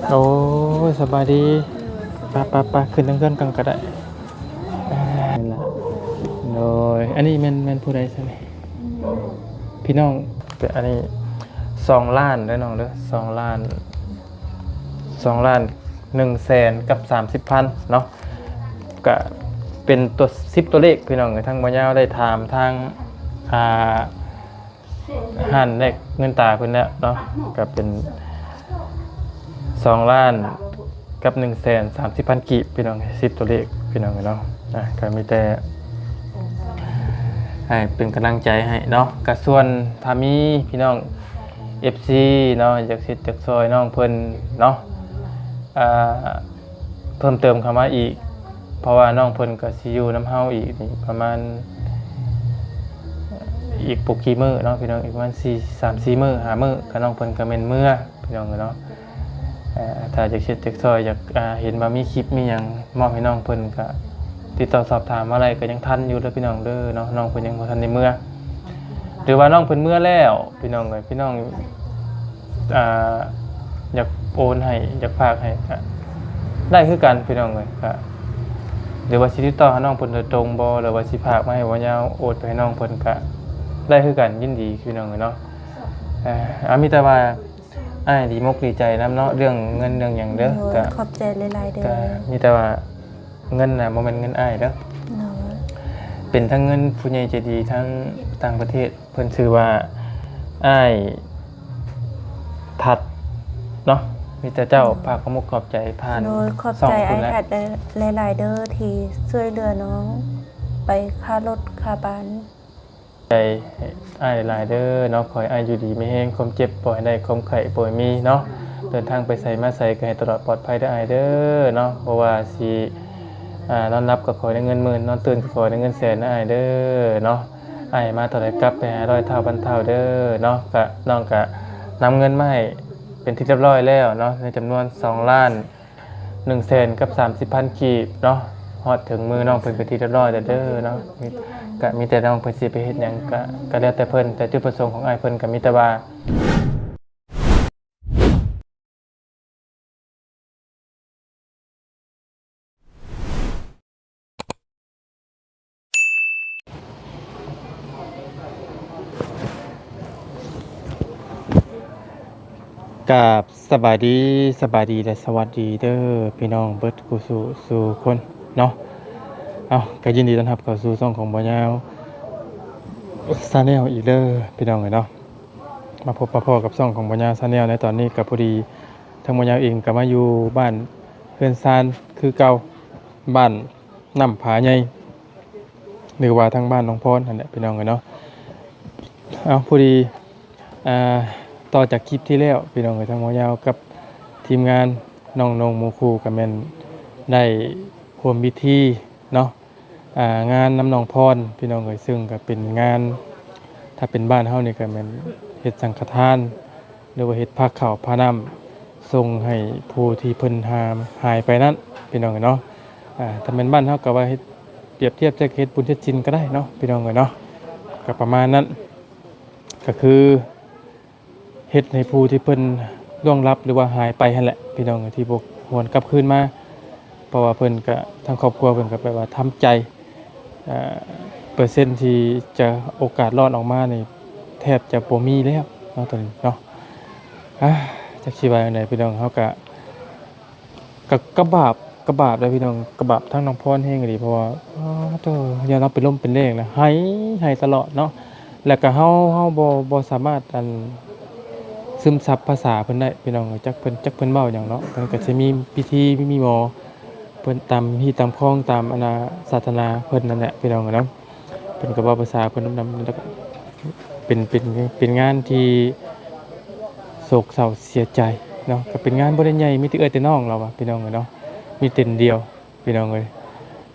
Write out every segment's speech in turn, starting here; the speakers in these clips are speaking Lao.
ໂອ້ຍ ສະບາຍດີ. ໄປໆໆ ຂຶ້ນທາງເຮືອນກ່ອນກໍໄດ້. ອ່າ ນີ້ລະ. ໂດຍ ອັນນີ້ແມ່ນ ແມ່ນຜູ້ໃດຊະນີ້? ພີ່ນ້ອງ. ອັນນີ້ສອງລ້ານເດີນ້ອງເດີ ສອງລ້ານ ສອງລ້ານໜຶ່ງແສນກັບສາມສິບພັນເນາະ. ກະເປັນຕົວ ສິບຕົວເລກ ພີ່ນ້ອງເອີຍ. ທາງບໍ່ຍາວໄດ້ຖາມທາງ ອ່າ ຮ້ານແລກເງິນຕາເພິ່ນແລ້ວເນາະ ກໍເປັນສອງລ້ານກັບໜຶ່ງແສນສາມສິບພັນກີບ ພີ່ນ້ອງ. ສິບຕົວເລກ ພີ່ນ້ອງເນາະ. ອ່າ ກໍມີແຕ່ໃຫ້ເປັນກຳລັງໃຈໃຫ້ເນາະ. ກໍສ່ວນຖ້າມີພີ່ນ້ອງເອັຟຊີເນາະ ຢາກເຮັດຢາກຊ່ອຍນ້ອງເພິ່ນເນາະ ອ່າ ເພີ່ມເຕີມເຂົ້າມາອີກ ເພາະວ່ານ້ອງເພິ່ນກໍຊິຢູ່ນຳເຮົາອີກນີ້ປະມານ ອີກບໍ່ກີ່ມື້ເນາະ ພີ່ນ້ອງ. ອີກປະມານສີ່ ສາມສີ່ມື້ ຫ້າມື້ ກໍນ້ອງເພິ່ນກໍແມ່ນເມືອ ພີ່ນ້ອງເນາະ. ເອີ ຖ້າຢາກເຮັດຢາກຊ່ອຍ ຢາກ ອ່າ ເຫັນວ່າມີຄລິບມີຫຍັງມອບໃຫ້ນ້ອງເພິ່ນ ກໍຕິດຕໍ່ສອບຖາມມາໄດ້ ກໍຍັງທັນຢູ່ເດີ ພີ່ນ້ອງເດີເນາະ. ນ້ອງເພິ່ນຍັງບໍ່ທັນໄດ້ເມືອ ຫຼືວ່ານ້ອງເພິ່ນເມືອແລ້ວ ພີ່ນ້ອງເອີຍ ພີ່ນ້ອງ ອ່າ ຢາກໂອນໃຫ້ ຢາກຝາກໃຫ້ ກະໄດ້ຄືກັນ ພີ່ນ້ອງເອີຍ. ກະ ຫຼືວ່າຊິຕິດຕໍ່ຫານ້ອງເພິ່ນໂດຍຕົງບໍ ຫຼືວ່າຊິຝາກມາໃຫ້ບ່າວຍາວໂອນໄປໃຫ້ນ້ອງເພິ່ນ ກະໄດ້ຄືກັນ ຍິນດີ ພີ່ນ້ອງເອີຍເນາະ. ເອີ ອາ ມີແຕ່ວ່າອ້າຍດີມົກດີໃຈນຳເນາະ ເລື່ອງເງິນເລື່ອງຫຍັງເດີ. ໂດຍ ກະ ຂອບໃຈຫຼາຍໆເດີ. ກະມີແຕ່ວ່າ ເງິນນະບໍ່ແມ່ນເງິນອ້າຍເດີ ໂດຍ ເປັນທັງເງິນຜູ້ໃຫຍ່ໃຈດີທາງຕ່າງປະເທດ ເພິ່ນຊື່ວ່າອ້າຍທັດເນາະ. ມີແຕ່ເຈົ້າ ໂດຍ ຝາກຄວາມມຸກຂອບໃຈຜ່ານ ໂດຍ ຂອບໃຈອ້າຍທັດຫຼາຍໆເດີ ທີ່ຊ່ວຍເຫຼືອນ້ອງໄປຄ່າລົດຄ່າບ້ານ. ໃຈອ້າຍຫຼາຍໆເດີເນາະ. ຂໍໃຫ້ອ້າຍຢູ່ດີມີແຮງ ຄວາມເຈັບບໍ່ໃຫ້ໄດ້ ຄວາມໄຂ້ບໍ່ໃຫ້ມີເນາະ. ເດີນທາງໄປໃສມາໃສກໍໃຫ້ຕະຫຼອດປອດໄພເດີອ້າຍເດີເນາະ. ບໍ່ວ່າຊິ ອ່າ ນອນຫຼັບກໍຂໍໃຫ້ໄດ້ເງິນໝື່ນ ນອນຕື່ນກໍຂໍໃຫ້ໄດ້ເງິນແສນເດີອ້າຍເດີເນາະ. ອ້າຍມາເທົ່າໃດກັບໄປຫາຮ້ອຍເທົ່າພັນເທົ່າເດີເນາະ. ກະ ນ້ອງກະນຳເງິນມາໃຫ້ເປັນທີ່ຮຽບຮ້ອຍແລ້ວເນາະ ໃນຈຳນວນສອງລ້ານ ໜຶ່ງແສນກັບສາມສິບພັນກີບເນາະ. ຮອດເຖິງມືນ້ອງເພິ່ນເປັນທີ່ຮຽບຮ້ອຍແລ້ວເດີເນາະ. ກະມີແຕ່ນ້ອງເພິ່ນຊິໄປເຮັດຫຍັງກະ ກະແລ້ວແຕ່ເພິ່ນ ແຕ່ຈຸດປະສົງຂອງອ້າຍເພິ່ນກະມີແຕ່ວ່າ ກາບສະບາຍດີ ສະບາຍດີ ແລະ ສະຫວັດດີເດີພີ່ນ້ອງເບິດຄູ່ສູ່ສູ່ຄົນເນາະ. ເອົ້າ ກໍຍິນດີຕ້ອນຮັບເຂົ້າສູ່ຊ່ອງຂອງບ່າວຍາວ Channel ອີກເດີພີ່ນ້ອງເອີຍເນາະ. ມາພົບມາພໍ້ກັບຊ່ອງຂອງບ່າວຍາວ Channel ໃນຕອນນີ້ ກໍພໍດີທາງບ່າວຍາວເອງກໍມາຢູ່ບ້ານເຮືອນຊານຄືເກົ່າ ບ້ານນ້ຳຜາໃຫຍ່ ຫຼືວ່າທາງບ້ານໜອງພອນຫັ້ນແຫຼະພີ່ນ້ອງເອີຍເນາະ. ເອົ້າ ພໍດີ ອ່າ ຕໍ່ຈາກຄລິບທີ່ແລ້ວພີ່ນ້ອງເອີຍ ທາງບ່າວຍາວກັບທີມງານນ້ອງໆໝູ່ຄູ່ກໍແມ່ນໄດ້ຮ່ວມພິທີເນາະ ອ່າ ງານນຳນ້ອງພອນພີ່ນ້ອງເອີຍ ເຊິ່ງກໍເປັນງານ ຖ້າເປັນບ້ານເຮົານີ້ກໍແມ່ນເຮັດສັງຄະທານ ຫຼືວ່າເຮັດພາເຂົ້າພານ້ຳສົ່ງໃຫ້ຜູ້ທີ່ເພິ່ນຫາ ຫາຍໄປນັ້ນພີ່ນ້ອງເອີຍເນາະ. ອ່າ ຖ້າແມ່ນບ້ານເຮົາກໍວ່າເຮັດ ປຽບທຽບໃສ່ເຮັດບຸນເຮັດສິນກໍໄດ້ເນາະພີ່ນ້ອງເອີຍເນາະ ກໍປະມານນັ້ນ. ກໍຄືເຮັດໃຫ້ຜູ້ທີ່ເພິ່ນລ່ວງລັບ ຫຼືວ່າຫາຍໄປຫັ້ນແຫຼະພີ່ນ້ອງເອີຍ ທີ່ບໍ່ຫວນກັບຄືນມາ ເພາະວ່າເພິ່ນກໍ ທາງຄອບຄົວເພິ່ນກໍແບບວ່າທຳໃຈ ເອີ ເປີເຊັນທີ່ຈະໂອກາດລອດອອກມານີ້ແທບຈະບໍ່ມີແລ້ວເນາະ ຕອນນີ້ເນາະ. ອາ ຈັກຊິວ່າຈັ່ງໃດພີ່ນ້ອງ ເຮົາກະ ກະ ກະບາບ ກະບາບເດ້ພີ່ນ້ອງ ກະບາບທາງນ້ອງພອນແຮງອີ່ຫຼີ ເພາະວ່າ ໂອ້ໂຕ ຍາມລາວເປັນລົມເປັນແລ້ງນະ ໄຫ້ ໄຫ້ຕະຫຼອດເນາະ. ແລ້ວກະເຮົາ ເຮົາບໍ່ ບໍ່ສາມາດ ອັນ ຊຶມຊັບພາສາເພິ່ນໄດ້ພີ່ນ້ອງເອີຍ ຈັກເພິ່ນ ຈັກເພິ່ນເວົ້າຫຍັງເນາະ. ເພິ່ນກະຊິມີພິທີ ມີໝໍ ເພິ່ນຕາມຮີດຕາມຄອງ ຕາມ ອັນນ່າ ສາສະໜາເພິ່ນນັ້ນແຫຼະພີ່ນ້ອງເນາະ. ເພິ່ນກໍເວົ້າພາສາເພິ່ນນຳ ແລ້ວກໍເປັນ ເປັນ ເປັນງານທີ່ໂສກເສົ້າເສຍໃຈເນາະ. ກໍເປັນງານບໍ່ໄດ້ໃຫຍ່ ມີແຕ່ເອື້ອຍແຕ່ນ້ອງລາວວ່າ ພີ່ນ້ອງເອີຍເນາະ ມີເຕັນດຽວ ພີ່ນ້ອງເອີຍ.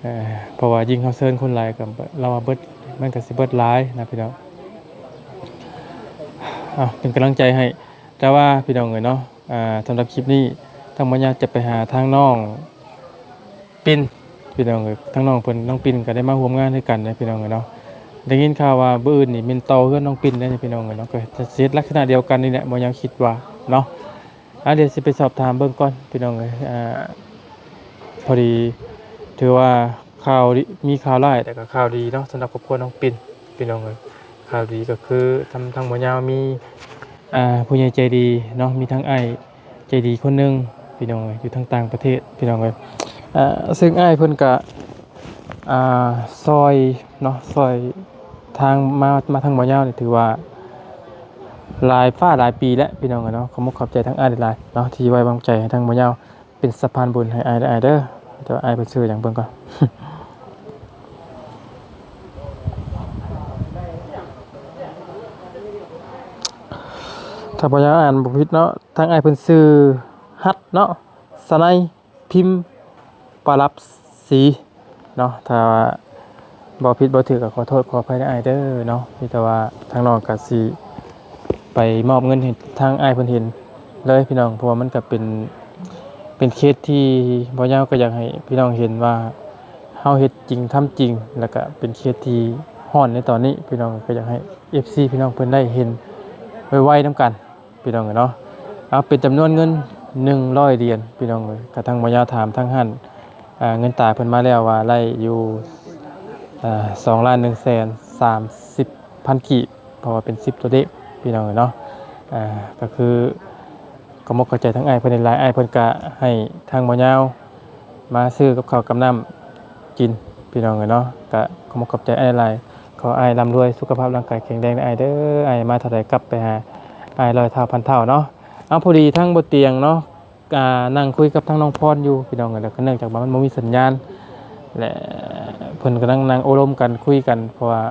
ເອີ ເພາະວ່າຍິ່ງເຮົາເຊີນຄົນຫຼາຍກໍ ລາວວ່າເບິດ ມັນກໍຊິເບິດຫຼາຍນະພີ່ນ້ອງ. ເອົາ ເປັນກຳລັງໃຈໃຫ້ ແຕ່ວ່າພີ່ນ້ອງເອີຍເນາະ ອ່າ ສຳລັບຄລິບນີ້ ທາງບ່າວຍາວຈະໄປຫາທາງນ້ອງປິນ ພີ່ນ້ອງເອີຍ. ທາງນ້ອງເພິ່ນ ນ້ອງປິນກໍໄດ້ມາຮ່ວມງານຄືກັນເດ້ພີ່ນ້ອງເອີຍເນາະ. ໄດ້ຍິນຂ່າວວ່າມື້ອື່ນນີ້ແມ່ນຕໍ່ເຮືອນນ້ອງປິນເດ້ພີ່ນ້ອງເອີຍເນາະ ກໍຈະເຮັດລັກສະນະດຽວກັນນີ້ແຫຼະ ບ່າວຍາວຄິດວ່າເນາະ. ອ່າ ດຽວຊິໄປສອບຖາມເບິ່ງກ່ອນພີ່ນ້ອງເອີຍ. ອ່າ ພໍດີຖືວ່າຂ່າວດີ ມີຂ່າວຮ້າຍ ແຕ່ກໍຂ່າວດີເນາະ ສຳລັບຄອບຄົວນ້ອງປິນພີ່ນ້ອງເອີຍ. ຂ່າວດີກໍຄືທາງ ທາງບໍ່ຍາວມີ ອ່າ ຜູ້ໃຫຍ່ໃຈດີເນາະ ມີທັງອ້າຍໃຈດີຄົນໜຶ່ງພີ່ນ້ອງເອີຍ ຢູ່ທາງຕ່າງປະເທດພີ່ນ້ອງເອີຍ. ເຊິ່ງອ້າຍເພິ່ນກະ ອ່າ ຊ່ອຍເນາະ ຊ່ອຍທາງມາ ມາທາງບໍ່ຍາວນີ້ ຖືວ່າຫຼາຍຟ້າຫຼາຍປີແລ້ວພີ່ນ້ອງເອີຍເນາະ. ຂອບມຸກຂອບໃຈທາງອ້າຍຫຼາຍໆເນາະ ທີ່ໄວ້ວາງໃຈໃຫ້ທາງບໍ່ຍາວ ເປັນສະພານບຸນໃຫ້ອ້າຍເດີ ອ້າຍເດີ. ແຕ່ວ່າອ້າຍເພິ່ນຊື່ຫຍັງເບິ່ງກ່ອນ. ຖ້າບໍ່ຢາກອ່ານບໍ່ຜິດເນາະ ທາງອ້າຍເພິ່ນຊື່ຮັດເນາະ ສະໄນ ພິມປະລັບສີເນາະ. ຖ້າວ່າບໍ່ຜິດບໍ່ຖືກກໍຂໍໂທດຂໍອະໄພນຳອ້າຍເດີເນາະ. ມີແຕ່ວ່າທາງນ້ອງກໍຊິໄປມອບເງິນໃຫ້ທາງອ້າຍເພິ່ນເຫັນເລີຍພີ່ນ້ອງ ເພາະວ່າມັນກໍເປັນ ເປັນເຄສທີ່ບໍ່ຍາວກໍຢາກໃຫ້ພີ່ນ້ອງເຫັນວ່າເຮົາເຮັດຈິງທຳຈິງ ແລ້ວກໍເປັນເຄສທີ່ຮ້ອນໃນຕອນນີ້ພີ່ນ້ອງ. ກໍຢາກໃຫ້ເອັຟຊີພີ່ນ້ອງເພິ່ນໄດ້ເຫັນໄວໆນຳກັນ ພີ່ນ້ອງເອີຍເນາະ. ເອົາ ເປັນຈຳນວນເງິນໜຶ່ງຮ້ອຍຫຼຽນພີ່ນ້ອງເອີຍ. ກະທາງບໍ່ຍາວຖາມທາງຮ້ານ ເງິນຕາເພິ່ນມາແລ້ວວ່າໄດ້ຢູ່ ສອງລ້ານໜຶ່ງແສນສາມສິບພັນກີບ ເພາະວ່າເປັນສິບຕົວເລກພີ່ນ້ອງເອີຍເນາະ. ກໍຄືຂອບມຸກຂອບໃຈທາງອ້າຍເພິ່ນຫຼາຍໆ. ອ້າຍເພິ່ນກະໃຫ້ທາງບໍ່ຍາວມາຊື້ກັບເຂົ້າກັບນ້ຳກິນພີ່ນ້ອງເອີຍເນາະ. ກະຂອບມຸກຂອບໃຈອ້າຍຫຼາຍ. ຂໍໃຫ້ອ້າຍລ່ຳລວຍ ສຸຂະພາບຮ່າງກາຍແຂງແຮງເດີອ້າຍເດີ. ອ້າຍມາເທົ່າໃດກັບໄປຫາອ້າຍຮ້ອຍເທົ່າພັນເທົ່າເນາະ. ເອົາ ພໍດີທາງບໍ່ຕຽງເນາະ ອ່າ ນັ່ງຄຸຍກັບທາງນ້ອງພອນຢູ່ພີ່ນ້ອງເອີຍ. ແລ້ວກໍເນື່ອງຈາກວ່າມັນບໍ່ມີສັນຍານ ແລະ ເພິ່ນກຳລັງນັ່ງໂອ້ລົມກັນ ຄຸຍກັນ ເພາະວ່າ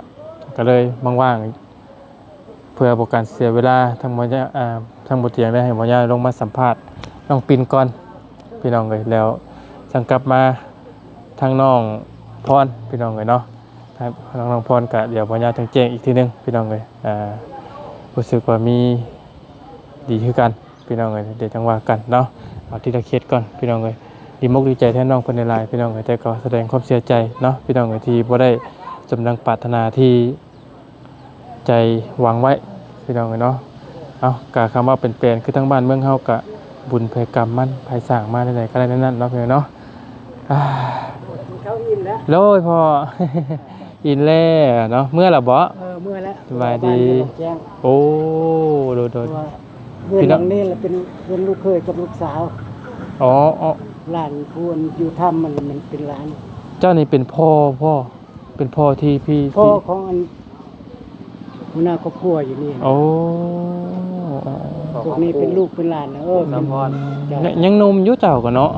ກໍເລີຍວ່າງໆ ເພື່ອບໍ່ການເສຍເວລາ ທາງບໍ່ຍາ ອ່າ ທາງບໍ່ຕຽງໄດ້ໃຫ້ບໍ່ຍາລົງມາສຳພາດນ້ອງປິນກ່ອນພີ່ນ້ອງເອີຍ. ແລ້ວຈັ່ງກັບມາທາງນ້ອງພອນພີ່ນ້ອງເອີຍເນາະ. ທາງນ້ອງພອນກະດຽວບໍ່ຍາຈັ່ງແຈ້ງອີກທີໜຶ່ງພີ່ນ້ອງເອີຍ. ອ່າ ຮູ້ສຶກວ່າມີດີຄືກັນພີ່ນ້ອງເອີຍ. ດຽວຈັ່ງວ່າກັນເນາະ ເອົາທີລະເຄສກ່ອນພີ່ນ້ອງເອີຍ. ດີມົກດີໃຈແທນນ້ອງເພິ່ນຫຼາຍໆພີ່ນ້ອງເອີຍ. ແຕ່ກໍສະແດງຄວາມເສຍໃຈເນາະພີ່ນ້ອງເອີຍ ທີ່ບໍ່ໄດ້ສົມດັ່ງປາດຖະໜາທີ່ ໃຈຫວັງໄວ້ພີ່ນ້ອງເອີຍເນາະ. ເອົ້າ ກະຄຳເວົ້າເປັນແປນ ຄືທາງບ້ານເມືອງເຮົາກະບຸນໃຜກຳມັນ ໃຜສ້າງມາແນວໃດກໍໄດ້ແນວນັ້ນເນາະພີ່ນ້ອງເນາະ. ອາ ກິນເຂົ້າອີ່ມແລ້ວ ໂດຍພໍ່ ອີ່ມແລ້ວເນາະ. ເມືອແລ້ວບໍ? ເອີ ເມືອແລ້ວ. ສະບາຍດີ. ໂອ້ ໂດຍໆ ເຮືອນຫຼັງນີ້ລະເປັນເຮືອນລູກເຂີຍກັບລູກສາວ. ອໍ ອໍ ຫຼານຜູ້ຢູ່ຖ້ຳມັນ ມັນເປັນຫຼານ. ເຈົ້ານີ້ເປັນພໍ່ ພໍ່ ເປັນພໍ່ທີ່ ພີ່ ພໍ່ ທີ່ ຂອງອັນ ຫົວໜ້າຄອບຄົວຢູ່ນີ້. ໂອ້ ພວກນີ້ເປັນລູກເປັນຫຼານນະ. ເອີ ເປັນ ເຈົ້າ ຍັງ ຍັງໜຸ່ມຢູ່ເຈົ້າກໍເນາະ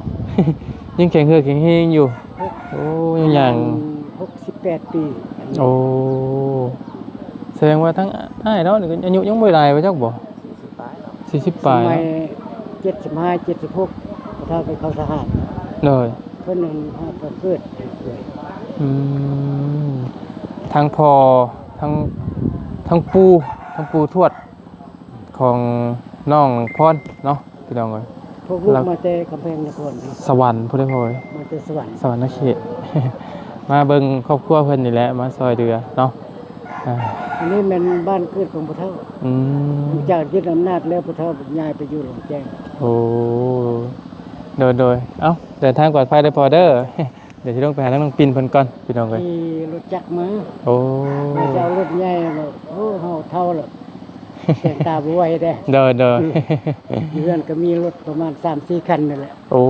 ຍັງແຂງເຫື່ອແຂງແຮງຢູ່. ໂອ້ ຍັງຍ່າງ ຫົກສິບແປດປີ. ໂອ້ ສະແດງວ່າທັງອ້າຍເນາະ ອາຍຸຍັງບໍ່ຫຼາຍວ່າຈັກບໍ່? ສີ່ສິບປາຍເນາະ ສີ່ສິບປາຍເນາະ. ສະໄໝເຈັດສິບຫ້າ ເຈັດສິບຫົກ ພໍ່ເຖົ້າໄປເຂົ້າທະຫານ. ໂດຍ ເພິ່ນນັ້ນຫາກໍເກີດ. ອືມ ທັງພໍ່ ທັງ ທັງປູ່ ທັງປູ່ທວດຂອງນ້ອງພອນເນາະພີ່ນ້ອງເອີຍ. ພວກລູກມາແຕ່ກຳແພງນະຄອນ ສະຫວັນພຸ້ນເດ້ພໍ່ເອີຍ. ມາແຕ່ສະຫວັນ ສະຫວັນນະເຂດ ມາເບິ່ງຄອບຄົວເພິ່ນນີ້ແຫຼະ ມາຊ່ອຍເຫຼືອເນາະ. ອ່າ ອັນນີ້ແມ່ນບ້ານເກີດຂອງພໍ່ເຖົ້າ. ອືມ ຫຼັງຈາກຍຶດອຳນາດແລ້ວ ພໍ່ເຖົ້າຍ້າຍໄປຢູ່ຫຼວງແຈ້ງ. ໂອ້ ໂດຍໆ ເອົ້າ ເດີນທາງປອດໄພເດີພໍ່ເດີ. ດຽວຊິລົງໄປຫາທາງນ້ອງປິນເພິ່ນກ່ອນພີ່ນ້ອງເອີຍ. ຂີ່ລົດຈັກມາ. ໂອ້ ມາຈະເອົາລົດໃຫຍ່ແລ້ວ ໂອ້ ເຮົາເຖົ້າແລ້ວ ແຕ່ງຕາບໍ່ໄຫວເດ້. ໂດຍໆ ຢູ່ເຮືອນກໍມີລົດປະມານສາມສີ່ຄັນນີ້ແຫຼະ. ໂອ້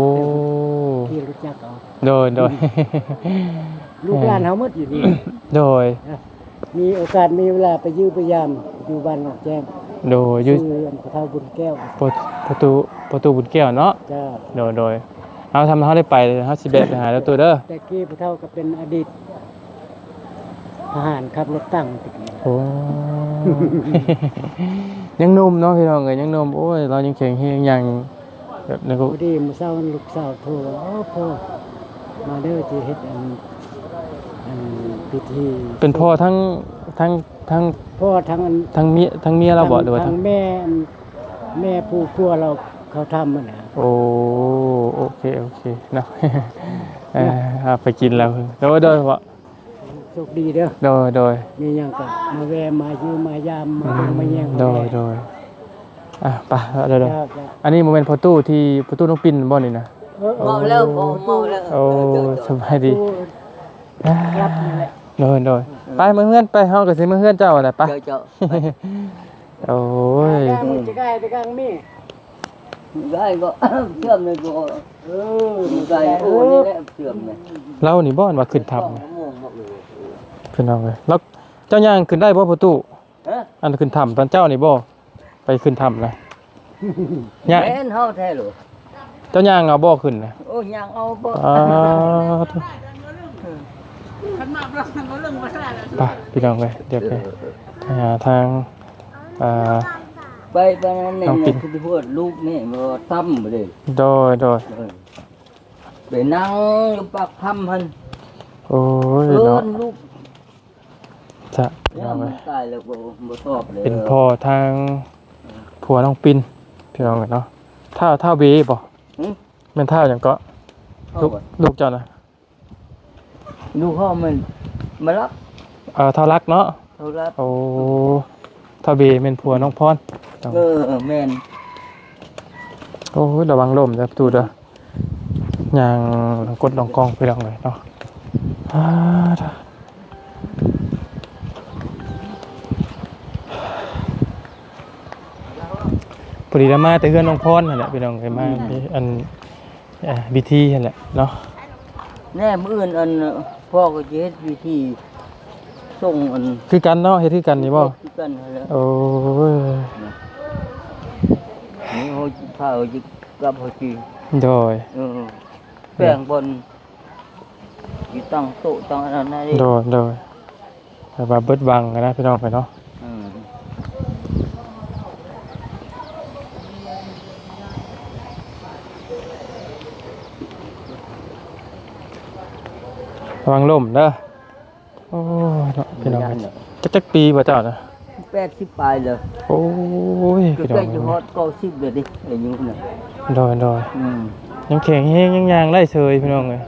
ຂີ່ລົດຈັກເອົາ. ໂດຍໆ ລູກຫຼານເຮົາໝົດຢູ່ນີ້. ໂດຍ ມີໂອກາດມີເວລາໄປຢ້ຽມໄປຢາມຢູ່ບ້ານໜອງແຈ້ງ. ໂດຍ ຢູ່ ຊື່ອັນພໍ່ເຖົ້າບຸນແກ້ວ ພໍ່ຕູ້ ພໍ່ຕູ້ບຸນແກ້ວເນາະ. ເຈົ້າ ໂດຍໆ. ເຮົາ ທຳເຮົາໄດ້ໄປ ເຮົາຊິແວະໄປຫາເດີຕູ້ເດີ. ແຕ່ກີ້ພໍ່ເຖົ້າກໍເປັນອະດີດທະຫານຂັບລົດຕັງ. ໂອ້ ຍັງໜຸ່ມເນາະພີ່ນ້ອງເອີຍ ຍັງໜຸ່ມ. ໂອ້ຍ ລາວຍັງແຂງແຮງ ຍັງ ແບບນັ້ນກໍ ພໍດີມື້ເຊົ້າລູກສາວໂທມາວ່າ ໂອ້ ພໍ່ ມາເດີ ຊິເຮັດອັນ ອັນພິທີ. ເປັນພໍ່ທັງ ທັງ ທັງ ພໍ່ທັງອັນ ທັງເມຍ ທັງເມຍລາວບໍ ຫຼືວ່າທັງ ທັງແມ່ ແມ່ຜູ້ຜົວລາວເຂົ້າຖ້ຳຫັ້ນນະ. ໂອ້ ໂອເຄ ໂອເຄເນາະ. ເອີ ເອົາໄປກິນແລ້ວ. ໂດຍໆ ໂຊກດີເດີ. ໂດຍໆ ມີຫຍັງກໍມາແວ່ມາຢ້ຽມມາຢາມ ມາເບິ່ງມາແຍງ. ໂດຍໆ. ອ່ະ ໄປ ເດີໆ ອັນນີ້ບໍ່ແມ່ນພໍ່ຕູ້ທີ່ ພໍ່ຕູ້ນ້ອງປິນບໍ່ນີ້ນະ? ເມົາແລ້ວ ເມົາແລ້ວ. ໂອ້ ສະບາຍດີ. ໂດຍໆ ໄປເມືອເຮືອນໄປ ເຮົາກໍຊິເມືອເຮືອນເຈົ້າແຫຼະ ໄປ. ໂອ້ຍ ໄດ້ກໍເຊື່ອມເລີຍ ເອີ ໄດ້ ໂອ້ ນີ້ແຫຼະເຊື່ອມເລີຍ. ລາວນີ້ບໍ່ ອັນວ່າຂຶ້ນຖ້ຳ ພີ່ນ້ອງເອີຍ. ລາວ ເຈົ້າຍ່າງຂຶ້ນໄດ້ບໍ່ ພໍ່ຕູ້? ຮະ? ອັນຂຶ້ນຖ້ຳຕອນເຊົ້ານີ້ບໍ່? ໄປຂຶ້ນຖ້ຳນະ ຍາກ. ແມ່ນເຮົາແທ້ໂລດ. ເຈົ້າຍ່າງເອົາບໍ່ຂຶ້ນນະ? ໂອ້ ຍ່າງເອົາບໍ່. ອ່າ ໄປ ພີ່ນ້ອງເອີຍ ດຽວໄປຫາທາງ ອ່າ ໄປປານນັ້ນແນ່ ນ້ອງປິນ ຄືໂພດລູກນີ້ບໍ່ທຳເດ້. ໂດຍໆ ເອີ ໄປນັ່ງຢູ່ປາກຖ້ຳຫັ້ນ. ໂອ້ຍ ເອີ້ນເນາະ ລູກ ຈະ ເອີ ຕາຍແລ້ວບໍ່ ບໍ່ຕອບເລີຍ. ເປັນພໍ່ທາງຜົວນ້ອງປິນ ພີ່ນ້ອງເອີຍເນາະ. ທ້າວ ທ້າວເບບໍ່? ຫຶ? ແມ່ນທ້າວຫຍັງເກາະ? ລູກ ລູກເຈົ້ານະ? ລູກເຮົາແມ່ນມາລັກ. ເອີ ທ້າວລັກເນາະ. ທ້າວລັກ. ໂອ້ ທ້າວເບແມ່ນຜົວນ້ອງພອນ. ເອີ ແມ່ນ. ໂອ້ຍ ລະວັງລົ້ມເດີ ປະຕູເດີ. ຍ່າງລົງກົດລົງກ່ອງ ພີ່ນ້ອງເອີຍເນາະ. ອາ ພໍດີລະມາແຕ່ເຮືອນນ້ອງພອນຫັ້ນແຫຼະ ພີ່ນ້ອງເອີຍ. ມາ ອືມ ອັນ ເອີ ພິທີຫັ້ນແຫຼະເນາະ. ແນ່ ມື້ອື່ນ ອັນ ພໍ່ກໍຈະເຮັດພິທີສົ່ງ ອັນ ຄືກັນເນາະ ເຮັດຄືກັນນີ້ບໍ່? ເຮັດຄືກັນຫັ້ນແຫຼະ. ໂອ້ຍ ນີ້ເຮົາພາເຮົາຈະກັບເຮົາຊິ ໂດຍ ເອີ ແປງບ່ອນ ຢູ່ຕັ້ງໂຕະຕັ້ງອັນນັ້ນໃຫ້. ໂດຍ ໂດຍ ແບບວ່າເບິດວັງນະ ພີ່ນ້ອງເອີຍເນາະ. ອືມ ລະວັງລົ້ມເດີ. ໂອ້ຍເນາະ ພີ່ນ້ອງເອີຍ. ຈັກ ຈັກປີບໍ່ເຈົ້ານະ? ແປດສິບປາຍແລ້ວ. ໂອ້ຍ ກໍໃກ້ຈະຮອດເກົ້າສິບແລ້ວເດ້ ອາຍຸນະ. ໂດຍໆ ອືມ ຍັງແຂງແຮງ ຍັງຍ່າງໄດ້ເສີຍ ພີ່ນ້ອງເອີຍ.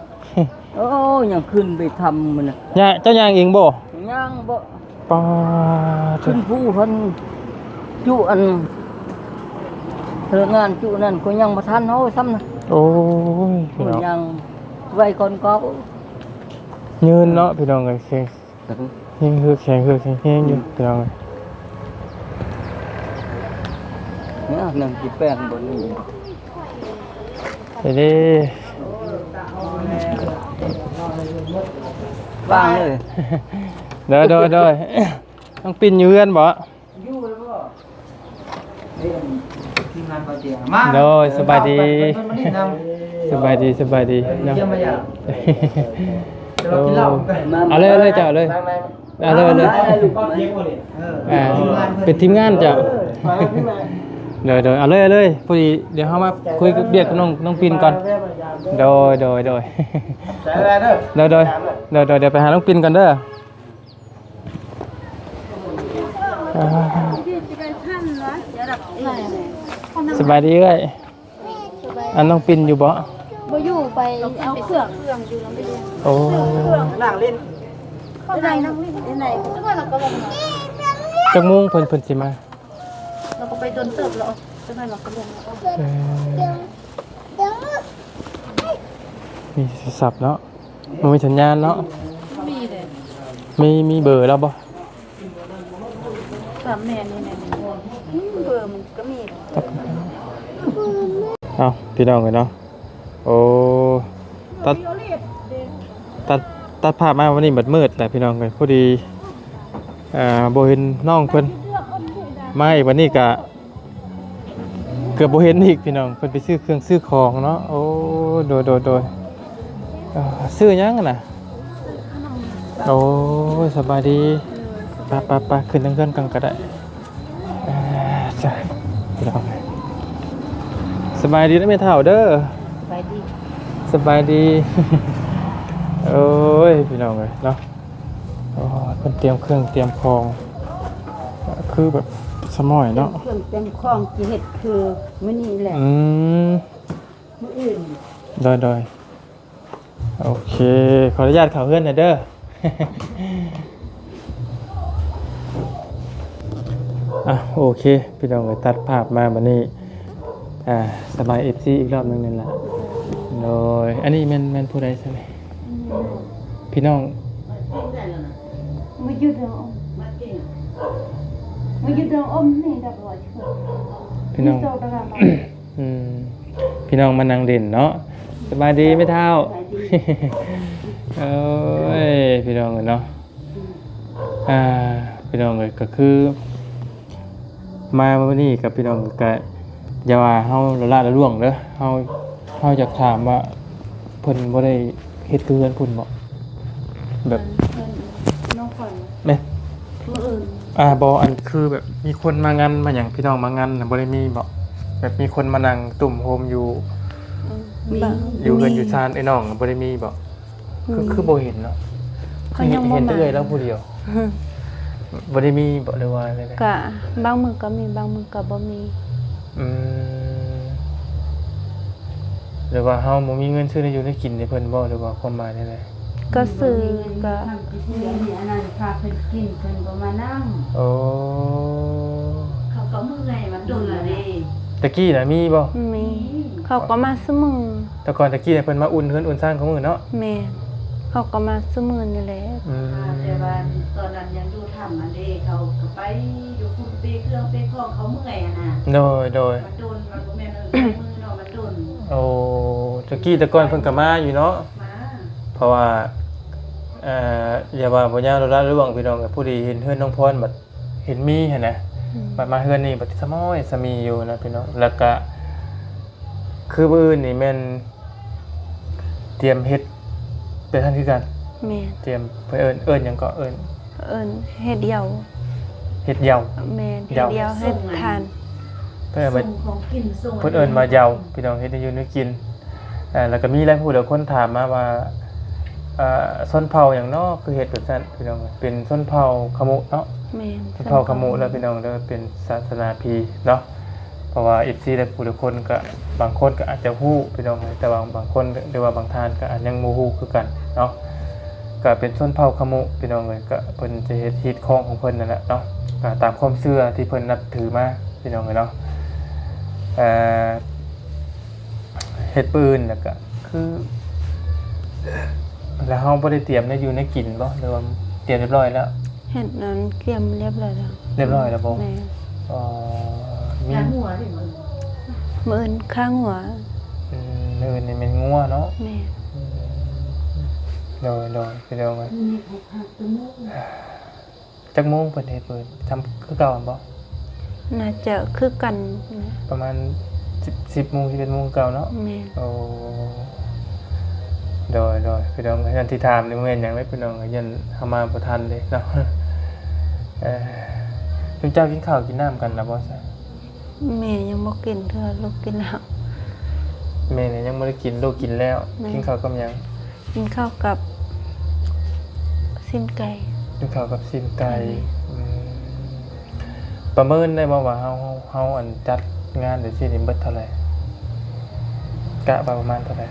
ໂອ້ ຍັງຂຶ້ນໄປຖ້ຳນະ. ຍ່າ ເຈົ້າຍ່າງເອງບໍ່? ຍ່າງບໍ່. ປາດ ຂຶ້ນພູເພິ່ນຈຸອັນ ເລີກງານຈຸນັ້ນກໍຍັງບໍ່ທັນເຮົາຊ້ຳນະ. ໂອ້ຍ ພີ່ນ້ອງ ຍັງໄວກ່ອນເກົ່າ. ຍືນເນາະ ພີ່ນ້ອງເອີຍ. ແຮງເຮືອກແຂງເຮືອກແຂງແຮງຢູ່ ອືມ ພີ່ນ້ອງ. ນີ້ນາງຊິແປງບ່ອນນີ້ ໄປເດ້ ວາງເລີຍ. ໂດຍ ໂດຍ ໂດຍ. ນ້ອງປິນຢູ່ເຮືອນບໍ່? ຢູ່ແລ້ວບໍ່? ເອີ ທີມງານບໍ່ເຕຍມາ. ໂດຍ ສະບາຍດີ ເພິ່ນມາຫຼິ້ນນຳ. ສະບາຍດີ ສະບາຍດີເນາະ. ເອີ ເອົາເລີຍ ເອົາເລີຍເຈົ້າ ເອົາເລີຍ. ເອົາເລີຍ ເອົາເລີຍ. ເອີ ອ່າ ທີມງານເພິ່ນ ເປັນທີມງານເຈົ້າ. ໂດຍ ໂດຍ ເອົາເລີຍ ເອົາເລີຍ. ພໍດີດຽວເຮົາມາຄຸຍວຽກກັບນ້ອງ ນ້ອງປິນກ່ອນ. ໂດຍ ໂດຍ ໂດຍ ໂດຍ ໂດຍ ດຽວໄປຫານ້ອງປິນກ່ອນເດີ. ອ່າ ສະບາຍດີເອື້ອຍ. ອັນນ້ອງປິນຢູ່ບໍ່? ບໍ່ຢູ່ ໄປເອົາເຄື່ອງ. ໂອ້ ນັ່ງຫຼິ້ນ ເຂົ້າໃນນັ່ງຫຼິ້ນໃນ. ຈັກໂມງເພິ່ນ ເພິ່ນຊິມາ? ລາວກໍໄປດົນເຕີບແລ້ວ ຈັກໜ້ອຍລາວກໍລົງ. ເອີ ມີໂທລະສັບເນາະ. ບໍ່ມີສັນຍານເນາະ. ມີເດ້. ມີ ມີເບີລາວບໍ່? ກະແມ່ນນີ້ແຫຼະ ເບີມັນກະມີ. ເອົ້າ ພີ່ນ້ອງເອີຍເນາະ. ໂອ້ ຕັດ ຕັດ ຕັດພາບມາວັນນີ້ມັນມືດແຫຼະ ພີ່ນ້ອງເອີຍ. ພໍດີ ອ່າ ບໍ່ເຫັນນ້ອງເພິ່ນ ມາອີກວັນນີ້ກະ ເກືອບບໍ່ເຫັນອີກພີ່ນ້ອງ ເພິ່ນໄປຊື້ເຄື່ອງຊື້ຂອງເນາະ. ໂອ້ ໂດຍ ໂດຍ ໂດຍ. ເອີ ຊື້ຫຍັງຫັ້ນນະ? ໂອ້ຍ ສະບາຍດີ. ໄປ ໄປ ໄປ ຂຶ້ນທາງເຮືອນກ່ອນກໍໄດ້. ເອີ ຈ້າ ພີ່ນ້ອງ ສະບາຍດີນະແມ່ເຖົ້າເດີ. ສະບາຍດີ ສະບາຍດີ. ໂອ້ຍ ພີ່ນ້ອງເອີຍເນາະ. ໂອ້ ເພິ່ນຕຽມເຄື່ອງຕຽມຂອງ ຄືແບບສະໝອຍເນາະ ຕຽມເຄື່ອງຕຽມຂອງ ຊິເຮັດຄືມື້ນີ້ແຫຼະ. ອືມ ມື້ອື່ນ. ໂດຍ ໂດຍ ໂອເຄ ຂໍອະນຸຍາດເຂົ້າເຮືອນໜ່ອຍເດີ. ອ່ະ ໂອເຄ ພີ່ນ້ອງເອີຍ ຕັດພາບມາບັດນີ້ ອ່າ ສະບາຍ ເອັຟຊີ ອີກລອບໜຶ່ງນັ້ນລະ. ໂດຍ ອັນນີ້ແມ່ນ ແມ່ນຜູ້ໃດຊັ້ນນີ້? ພີ່ນ້ອງ ມາຢູ່ດອງ ມາຢູ່ດອງອົມນີ້ດອກ ພີ່ນ້ອງ ອືມ ພີ່ນ້ອງມານັ່ງຫຼິ້ນເນາະ. ສະບາຍດີແມ່ເຖົ້າ. ໂອ້ຍ ພີ່ນ້ອງເອີຍເນາະ. ອ່າ ພີ່ນ້ອງເອີຍ ກໍຄືມາມື້ນີ້ກັບພີ່ນ້ອງ ກໍຢ່າວ່າເຮົາລະລະລະລ່ວງເດີ. ເຮົາ ເຮົາຢາກຖາມວ່າ ເພິ່ນບໍ່ໄດ້ເຮັດຄືເຮືອນພຸ້ນບໍ? ແບບ ເພິ່ນ ນ້ອງຂວັນ ແມ່ນ ມື້ອື່ນ ອ່າ ບໍ່ ອັນຄືແບບມີຄົນມາງານມາຫຍັງ ພີ່ນ້ອງມາງານນະ ບໍ່ໄດ້ມີບໍ? ແບບມີຄົນມານັ່ງຕຸ້ມໂຮມຢູ່ ເອີ ຢູ່ເຮືອນຢູ່ຊານອ້າຍນ້ອງນະ ບໍ່ໄດ້ມີບໍ? ຄື ອືມ ຄືບໍ່ເຫັນເນາະ? ເຂົາຍັງບໍ່ມາ ເຫັນແຕ່ເອື້ອຍລາວຜູ້ດຽວ. ບໍ່ໄດ້ມີບໍ ຫຼືວ່າແນວໃດ? ກະບາງມື້ກໍມີ ບາງມື້ກໍບໍ່ມີ. ອືມ ຫຼືວ່າເຮົາບໍ່ມີເງິນຊື້ແນວຢູ່ແນວກິນໃຫ້ເພິ່ນບໍ ຫຼືວ່າຄວາມໝາຍແນວໃດ? ກໍຊື້ ກໍ ອັນນັ້ນ ພາເພິ່ນກິນ ເພິ່ນບໍ່ມານຳ. ໂອ້ ເຂົາກໍເມື່ອຍ ມັນດົນລະເດ້. ຕະກີ້ນະມີບໍ? ມີ ເຂົາກໍມາຊຸມື້. ແຕ່ກ່ອນຕະກີ້ເພິ່ນມາອຸ່ນເຮືອນອຸ່ນຊານຄູ່ມື້ເນາະ? ແມ່ນ ເຂົາກໍມາຊຸມື້ນີ້ແຫຼະ. ອືມ ອ່າ ແຕ່ວ່າຕອນນັ້ນຍັງຢູ່ຖ້ຳຫັ້ນເດ້ ເຂົາກໍໄປຢູ່ພຸ້ນ ເປເຄື່ອງເປຂອງ ເຂົາເມື່ອຍຫັ້ນນະ. ໂດຍ ໂດຍ ມັນດົນ ມັນບໍ່ແມ່ນວ່າມື້ເນາະ ມັນດົນ. ໂອ້ ຕະກີ້ແຕ່ກ່ອນເພິ່ນກໍມາຢູ່ເນາະ? ມາ ເພາະວ່າ ເອີ ຢ່າວ່າບໍ່ຍາວລະລະລ່ວງ ພີ່ນ້ອງ ຜູ້ດີເຫັນເຮືອນນ້ອງພອນ ບັດ ເຫັນມີຫັ້ນນະ. ອືມ ບັດມາເຮືອນນີ້ບັດສະມ້ອຍສະມີຢູ່ນະພີ່ນ້ອງ. ແລ້ວກະຄືມື້ອື່ນນີ້ແມ່ນຕຽມເຮັດແບບນັ້ນຄືກັນ? ແມ່ນ ຕຽມ ເພິ່ນເອີ້ນ ເອີ້ນຫຍັງເກາະ? ເອີ້ນ ເອີ້ນເຮັດເຍົາ. ເຮັດເຍົາ? ແມ່ນ ເຍົາ ເຮັດເຍົາ ເຮັດທານ ເພິ່ນເອີ້ນວ່າ ສົ່ງຂອງກິນ ສົ່ງ ເພິ່ນເອີ້ນວ່າເຍົາ ພີ່ນ້ອງ ເຮັດໃຫ້ຢູ່ໃຫ້ກິນ. ເອີ ແລ້ວກໍມີຫຼາຍຜູ້ຫຼາຍຄົນຖາມມາວ່າ ເອີ ຊົນເຜົ່າຫຍັງເນາະ ຄືເຮັດແບບນັ້ນ ພີ່ນ້ອງ. ເປັນຊົນເຜົ່າຂະມຸເນາະ? ແມ່ນ ຊົນເຜົ່າຂະມຸເນາະ ພີ່ນ້ອງເດີ ເປັນສາສະໜາຜີເນາະ. ເພາະວ່າ ເອັຟຊີ ຫຼາຍຜູ້ຫຼາຍຄົນກໍ ບາງຄົນກໍອາດຈະຮູ້ ພີ່ນ້ອງເອີຍ ແຕ່ວ່າບາງຄົນ ຫຼືວ່າບາງທ່ານກໍອາດຍັງບໍ່ຮູ້ຄືກັນເນາະ. ກໍເປັນຊົນເຜົ່າຂະມຸ ພີ່ນ້ອງເອີຍ ກໍເພິ່ນຈະເຮັດຮີດຄອງຂອງເພິ່ນນັ້ນແຫຼະເນາະ ກໍຕາມຄວາມເຊື່ອທີ່ເພິ່ນນັບຖືມາ ພີ່ນ້ອງເອີຍເນາະ. ເອີ ເຮັດປຶ້ນ ແລ້ວກະຄື ແລ້ວເຮົາບໍ່ໄດ້ຕຽມແນວຢູ່ແນວກິນບໍ່ ຫຼືວ່າຕຽມຮຽບຮ້ອຍແລ້ວ? ເຮັດນັ້ນກຽມຮຽບຮ້ອຍແລ້ວ. ຮຽບຮ້ອຍແລ້ວບໍ່? ແມ່ນ. ອໍ ມີ ຂ້າງົວເດ້ມື້ອື່ນ. ມື້ອື່ນຂ້າງົວ. ອືມ ມື້ອື່ນນີ້ແມ່ນງົວເນາະ? ແມ່ນ. ອືມ ໂດຍ ໂດຍ ພີ່ນ້ອງເອີຍ. ນີ້ໃຜພັກຕົວໂມງ? ຈັກໂມງເພິ່ນເຮັດມື້ ຊ່ຳຄືເກົ່າແມ່ນບໍ່? ໜ້າຈະຄືກັນ. ປະມານສິບ ສິບໂມງ ສິບເອັດໂມງຄືເກົ່າເນາະ? ແມ່ນ. ໂອ້ ໂດຍ ໂດຍ ພີ່ນ້ອງເອີຍ ອັນທີ່ຖາມນີ້ບໍ່ແມ່ນຫຍັງເດ້ພີ່ນ້ອງເອີຍ ຢ້ານເຮົາມາບໍ່ທັນເດ້ເນາະ. ເອີ ເຈົ້າກິນເຂົ້າກິນນ້ຳກັນແລ້ວບໍ່ຊະ? ແມ່ຍັງບໍ່ກິນເທື່ອ ລູກກິນແລ້ວ. ແມ່ນີ້ຍັງບໍ່ໄດ້ກິນ ລູກກິນແລ້ວ. ແມ່ນ. ກິນເຂົ້າກັບຫຍັງ? ກິນເຂົ້າກັບຊີ້ນໄກ່. ກິນເຂົ້າກັບຊີ້ນໄກ່. ແມ່ນ. ອືມ ປະເມີນໄດ້ບໍ່ວ່າເຮົາ ເຮົາ ເຮົາ ອັນ ຈັດງານຈັ່ງຊີ້ນີ້ເບິດເທົ່າໃດ? ກະວ່າປະມານເທົ່າໃດ?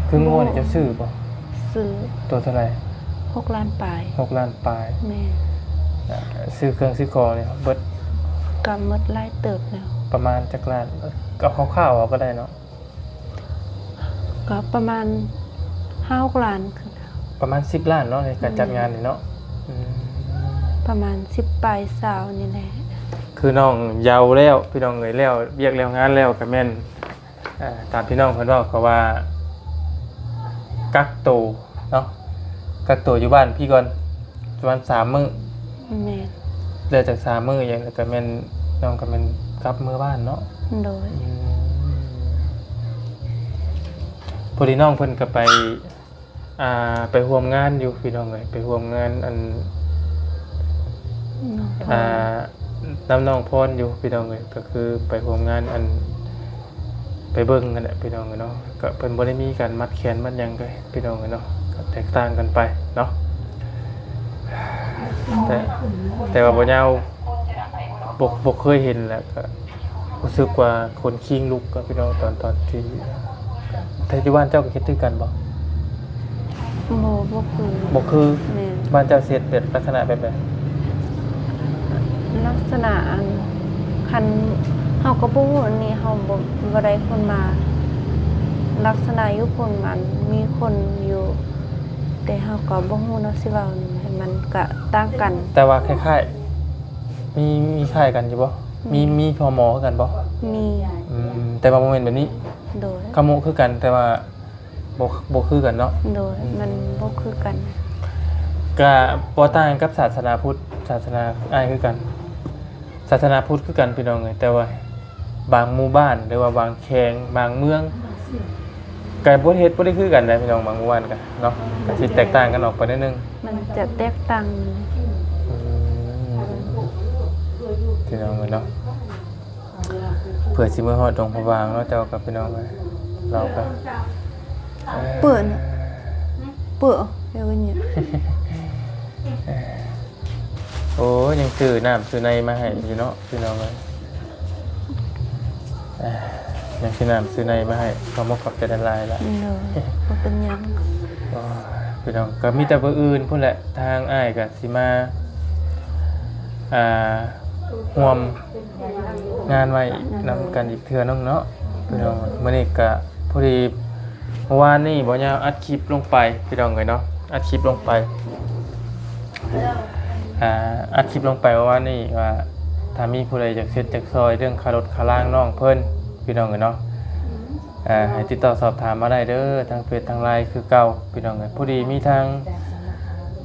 ຄືງົວນີ້ເຈົ້າຊື້ບໍ່? ຊື້. ໂຕເທົ່າໃດ? ຫົກລ້ານປາຍ. ຫົກລ້ານປາຍ. ແມ່ນ. ຊື້ເຄື່ອງຊື້ຂອງນີ້ເບິດ ກະເບິດຫຼາຍເຕີບແລ້ວ. ປະມານຈັກລ້ານ? ເອົາຄ່າວໆເອົາກໍໄດ້ເນາະ. ກໍປະມານຫ້າຫົກລ້ານ. ປະມານສິບລ້ານເນາະ ໃນການຈັດງານນີ້ເນາະ. ແມ່ນ. ອືມ ປະມານສິບປາຍຊາວນີ້ແຫຼະ. ຄືນ້ອງເຍົາແລ້ວ ພີ່ນ້ອງເອີຍ ແລ້ວວຽກແລ້ວງານແລ້ວ ກໍແມ່ນ ເອີ ຕາມທີ່ນ້ອງເພິ່ນເວົ້າ ກໍວ່າກັກໂຕເນາະ ກັກໂຕຢູ່ບ້ານພີ້ກ່ອນ ປະມານສາມມື້. ແມ່ນ. ແລ້ວຈາກສາມມື້ຫຍັງ ແລ້ວກໍແມ່ນ ນ້ອງກໍແມ່ນກັບເມືອບ້ານເນາະ? ໂດຍ. ອືມ ພໍດີນ້ອງເພິ່ນກໍໄປ ອ່າ ໄປຮ່ວມງານຢູ່ ພີ່ນ້ອງເອີຍ ໄປຮ່ວມງານ ອັນ ນ້ອງພອນ ອ່າ ນຳນ້ອງພອນຢູ່ ພີ່ນ້ອງເອີຍ ກໍຄືໄປຮ່ວມງານ ອັນ ໄປເບິ່ງຫັ້ນແຫຼະ ພີ່ນ້ອງເອີຍເນາະ. ກໍເພິ່ນບໍ່ໄດ້ມີການມັດແຂນມັດຫຍັງເດ້ ພີ່ນ້ອງເອີຍເນາະ ກໍແຕກຕ່າງກັນໄປເນາະ. ແຕ່ ແຕ່ວ່າບໍ່ຍາວ ບໍ່ ບໍ່ເຄີຍເຫັນ ແລ້ວກໍຮູ້ສຶກວ່າຂົນຄີງລຸກ ພີ່ນ້ອງ ຕອນ ຕອນທີ່ ແຕ່ຢູ່ບ້ານເຈົ້າກໍເຮັດຄືກັນບໍ່? ບໍ່ ບໍ່ຄື. ບໍ່ຄື? ແມ່ນ. ບ້ານເຈົ້າເຮັດແບບລັກສະນະແບບໃດ? ລັກສະນະອັນ ຄັນເຮົາກໍບໍ່ຮູ້ ອັນນີ້ເຮົາບໍ່ ບໍ່ໄດ້ຄົນມາ ລັກສະນະຢູ່ພຸ້ນມັນມີຄົນຢູ່ ແຕ່ເຮົາກໍບໍ່ຮູ້ເນາະ ຊິເວົ້າໃຫ້ມັນກະຕ່າງກັນ. ແຕ່ວ່າຄ້າຍໆ ມີ ມີຄ້າຍກັນຢູ່ບໍ່? ມີ ມີພໍ່ໝໍຄືກັນບໍ່? ມີ. ອືມ ແຕ່ວ່າບໍ່ແມ່ນແບບນີ້. ໂດຍ. ຂະໂມະຄືກັນ ແຕ່ວ່າ ບໍ່ ບໍ່ຄືກັນເນາະ. ໂດຍ. ອືມ ມັນບໍ່ຄືກັນ. ກະບໍ່ຕ່າງກັບສາສະໜາພຸດ ສາສະໜາອ້າຍຄືກັນ ສາສະໜາພຸດຄືກັນພີ່ນ້ອງເອີຍ ແຕ່ວ່າບາງໝູ່ບ້ານ ຫຼືວ່າບາງແຂວງ ບາງເມືອງ ກະບໍ່ເຮັດ ບໍ່ໄດ້ຄືກັນນະພີ່ນ້ອງ ບາງໝູ່ບ້ານກະເນາະ ກະຊິແຕກຕ່າງກັນອອກໄປໜ້ອຍໜຶ່ງ. ມັນຈະແຕກຕ່າງ. ອືມ ພີ່ນ້ອງເອີຍເນາະ. ເພື່ອຊິເມືອຮອດດົງພະບາງເນາະ ເຈົ້າກັບພີ່ນ້ອງເອີຍ ລາວກໍ ເປີດ ເປີດ ເອີຍ ໂອ້ຍ ຍັງຊື້ນ້ຳຊື້ໃນມາໃຫ້ຢູ່ເນາະ ພີ່ນ້ອງເອີຍ ຍັງຊື້ນ້ຳຊື້ໃນມາໃຫ້ ຂໍຂອບໃຈຫຼາຍໆລະ. ໂດຍ ບໍ່ເປັນຫຍັງ. ໂອ້ຍ ພີ່ນ້ອງ ກໍມີແຕ່ມື້ອື່ນພຸ້ນແຫຼະ ທາງອ້າຍກໍຊິມາ ອ່າ ຮ່ວມ ງານໄວ້ນຳກັນອີກເທື່ອໜຶ່ງເນາະພີ່ນ້ອງ. ມື້ນີ້ກະພໍດີ ເມື່ອວານນີ້ບໍ່ຍາວອັດຄລິບລົງໄປພີ່ນ້ອງເອີຍເນາະ ອັດຄລິບລົງໄປ ອ່າ ອັດຄລິບລົງໄປເມື່ອວານນີ້ວ່າ ຖ້າມີຜູ້ໃດຢາກເຊັດຢາກຊ່ອຍເລື່ອງຄ່າລົດຄ່າລາງນ້ອງເພິ່ນພີ່ນ້ອງເອີຍເນາະ ອ່າ ໃຫ້ຕິດຕໍ່ສອບຖາມມາໄດ້ເດີ ທາງເຟສທາງໄລນ໌ຄືເກົ່າພີ່ນ້ອງເອີຍ. ພໍດີມີທາງ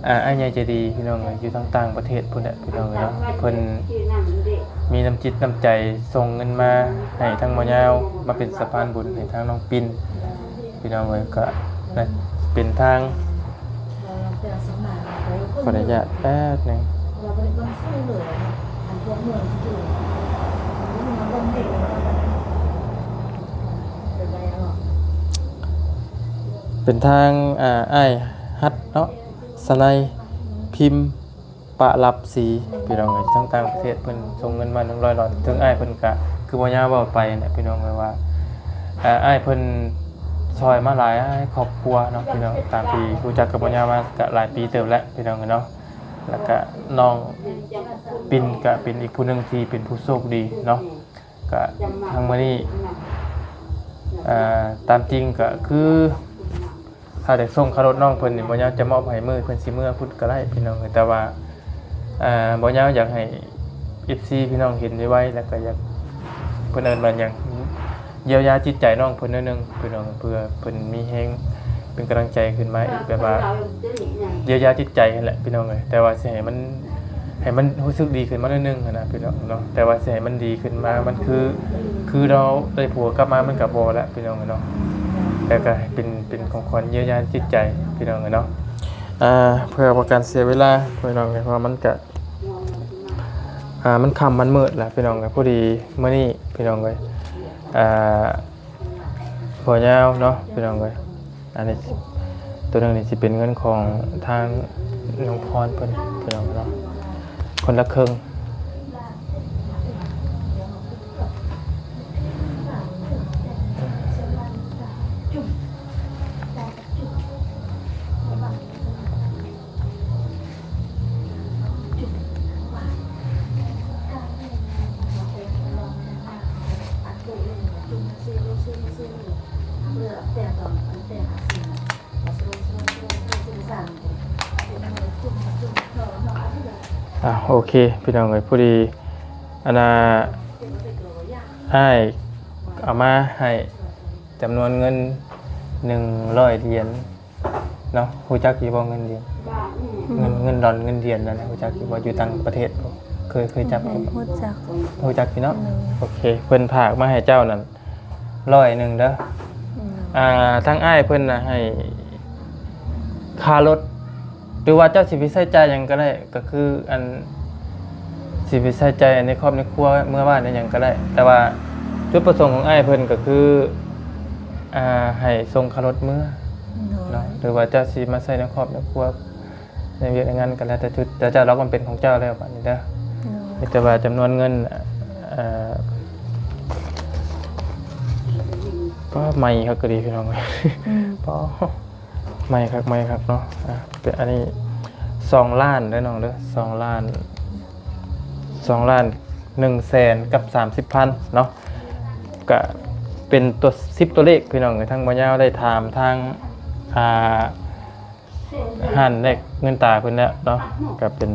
ອ່າ ອ້າຍໃຫຍ່ໃຈດີພີ່ນ້ອງເອີຍ ຢູ່ທາງຕ່າງປະເທດພຸ້ນແຫຼະພີ່ນ້ອງເອີຍເນາະ ເພິ່ນມີນ້ຳຈິດນ້ຳໃຈສົ່ງເງິນມາໃຫ້ທາງໝໍຍາວ ມາເປັນສະພານບຸນໃຫ້ທາງນ້ອງປິນພີ່ນ້ອງເອີຍ. ກະເປັນທາງ ຂໍອະນຸຍາດແປັບໜຶ່ງ. ເປັນທາງ ອ່າ ອ້າຍຮັດເນາະ ສະໄນ ພິມ ປະລັບສີ ພີ່ນ້ອງເອີຍ ທາງຕ່າງປະເທດເພິ່ນສົ່ງເງິນມາໜຶ່ງຮ້ອຍດອນ. ເຖິງອ້າຍເພິ່ນກະ ຄືບໍ່ຍາວເວົ້າໄປນະພີ່ນ້ອງເອີຍວ່າ ອ່າ ອ້າຍເພິ່ນຊ່ອຍມາຫຼາຍຄອບຄົວເນາະພີ່ນ້ອງ ຕາມທີ່ຮູ້ຈັກກັບບໍ່ຍາວມາກະຫຼາຍປີເຕີບແລ້ວພີ່ນ້ອງເອີຍເນາະ. ແລ້ວກະນ້ອງປິນກະເປັນອີກຜູ້ໜຶ່ງທີ່ເປັນຜູ້ໂຊກດີເນາະ. ກະທັງມື້ນີ້ ອ່າ ຕາມຈິງກະຄື ຖ້າຈະສົ່ງຄ່າລົດນ້ອງເພິ່ນນີ້ ບໍ່ຍາວຈະມອບໃຫ້ມື້ເພິ່ນຊິເມືອພຸ້ນກະໄດ້ພີ່ນ້ອງເອີຍ. ແຕ່ວ່າ ອ່າ ບໍ່ຍາວຢາກໃຫ້ເອັຟຊີພີ່ນ້ອງເຫັນໄວໆ ແລ້ວກະຢາກ ເພິ່ນເອີ້ນວ່າຫຍັງ ຢຽວຢາຈິດໃຈນ້ອງເພິ່ນໜ້ອຍໜຶ່ງພີ່ນ້ອງ ເພື່ອເພິ່ນມີແຮງເປັນກຳລັງໃຈຂຶ້ນມາອີກ ແບບວ່າຢຽວຢາຈິດໃຈຫັ້ນແຫຼະພີ່ນ້ອງເອີຍ. ແຕ່ວ່າຊິໃຫ້ມັນ ໃຫ້ມັນຮູ້ສຶກດີຂຶ້ນມາໜ້ອຍໜຶ່ງຫັ້ນນະພີ່ນ້ອງເນາະ. ແຕ່ວ່າຊິໃຫ້ມັນດີຂຶ້ນມາ ມັນຄື ຄືລາວໄດ້ຜົວກັບມາ ມັນກະບໍ່ລະພີ່ນ້ອງເນາະ. ແຕ່ກະໃຫ້ເປັນ ເປັນຂອງຂວັນຢຽວຢາຈິດໃຈພີ່ນ້ອງເນາະ. ອ່າ ເພື່ອບໍ່ການເສຍເວລາພີ່ນ້ອງເອີຍ ເພາະວ່າມັນກະ ອ່າ ມັນຄ່ຳມັນມືດລະພີ່ນ້ອງເອີຍ. ພໍດີມື້ນີ້ພີ່ນ້ອງເອີຍ ອ່າ ບໍ່ຍາວເນາະພີ່ນ້ອງເອີຍ. ອັນນີ້ ໂຕໜຶ່ງນີ້ຊິເປັນເງິນຂອງທາງນ້ອງພອນເພິ່ນພີ່ນ້ອງເນາະ ຄົນລະເຄິ່ງ. ອ່າ ໂອເຄພີ່ນ້ອງເອີຍ ພໍດີ ອັນນ່າ ອ້າຍເອົາມາໃຫ້ ຈຳນວນເງິນໜຶ່ງຮ້ອຍຫຼຽນເນາະ. ຮູ້ຈັກຢູ່ບໍ່ເງິນຫຼຽນ? ເງິນ ເງິນດອນ ເງິນຫຼຽນນັ້ນ ຮູ້ຈັກຢູ່ບໍ່? ຢູ່ຕ່າງປະເທດ ເຄີຍ ເຄີຍຈັບ ຮູ້ຈັກ ຮູ້ຈັກຢູ່ເນາະ. ໂອເຄ ເພິ່ນຝາກມາໃຫ້ເຈົ້ານັ້ນຮ້ອຍໜຶ່ງເດີ. ອ່າ ທາງອ້າຍເພິ່ນນະໃຫ້ຄ່າລົດ ຫຼືວ່າເຈົ້າຊິໄປໃຊ້ຈ່າຍຫຍັງກໍໄດ້ ກໍຄືອັນ ຊິໄປໃຊ້ຈ່າຍໃນຄອບໃນຄົວ ເມືອບ້ານໃນຫຍັງກໍໄດ້ ແຕ່ວ່າຈຸດປະສົງຂອງອ້າຍເພິ່ນກໍຄື ອ່າ ໃຫ້ສົ່ງຄ່າລົດເມືອເນາະ ຫຼືວ່າເຈົ້າຊິມາໃຊ້ໃນຄອບໃນຄົວ ໃນວຽກໃນງານກໍແລ້ວແຕ່ຈຸດ ແຕ່ເຈົ້າລັກມັນເປັນຂອງເຈົ້າແລ້ວບາດນີ້ເດີ. ມີແຕ່ວ່າຈຳນວນເງິນ ເອີ ກໍໃໝ່ຄັກກໍດີພີ່ນ້ອງເອີຍ ກໍ ໃໝ່ຄັກ ໃໝ່ຄັກເນາະ. ອ່າ ເປັນອັນນີ້ສອງລ້ານເດີນ້ອງເດີ ສອງລ້ານ. ສອງລ້ານໜຶ່ງແສນກັບສາມສິບພັນເນາະ ກະເປັນຕົວ ສິບຕົວເລກພີ່ນ້ອງເອີຍ. ທາງບໍ່ຍາວໄດ້ຖາມທາງ ອ່າ ຮ້ານແລກເງິນຕາເພິ່ນແລ້ວເນາະ ກະເປັນ